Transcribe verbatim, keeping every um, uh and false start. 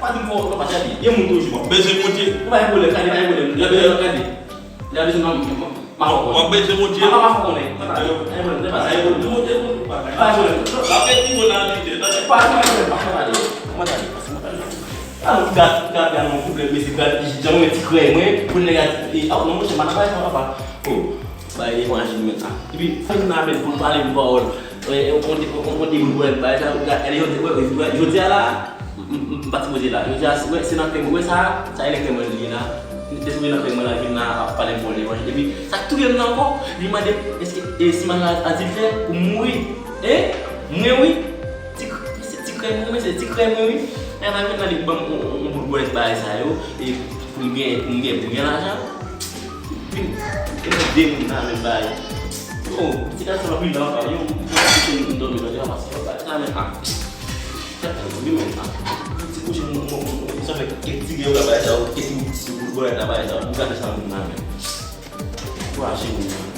Pa di m fò, non, pa di. Gen moun toujou. W ap beze Bondye. Ou pa gen pwoblèm, gade, pa gen pwoblèm. Lè bezwen, gade. Lè bezwen, non, m a fò konnen. W ap beze Bondye. M a fò konnen. Pa gen pwoblèm, pa gen pwoblèm. Monte, monte, pa gen pwoblèm. L ap fè ti moun abitye, tande. Pa gen pwoblèm, pa gen pwoblèm. Mwen tande, mwen tande. Ah, gad, gad, gad, yon pwoblèm, mesye, gad, jan mwen ti krèy mwen, pou nèg a, e, ah, non, monchè, m pa nan bagay sa, papa. Oh, bagay de imajin mwen sa. Epi, fè m nan men pou m pale yon pawòl. E, e, on te, on, on te moun pwoblèm, bagay sa, gad, e, jodi, wè, wè, jodi a la, m, m, m pa sipoze la. Jodi a, wè, se nan krèy mwen, wè sa, sa e nan krèy mwen li ye la. Te sou nan krèy mwen la, vin la, ap pale m bon levanjil. Epi, sa k touye m nan ankò, li mande m, èske, e, si m al adiltè, pou m mouri. Hein? Mwen, wi. Ti, ti, ti krèy mwen, mesye, ti krèy mwen, wi. Nèg la vin nan li ban m on, on, on bout bwèt bagay sa yo, e pou m gen, pou m gen, pou m gen lajan. Vin, e nou de moun nan menm bagay. Yo, ti gason anpil nan anpil, yo, m kouche m dòmi nan, yo, pase yo bagay sa, men, ah. Tèt mwen, wi, men, ah. Ti kouche, m, m, m, m, sa fè kèk ti gen yo la bagay sa yo, kèk ti bout bwèt la bagay sa yo, m gade sa moun nan, men. Kouraje moun nan.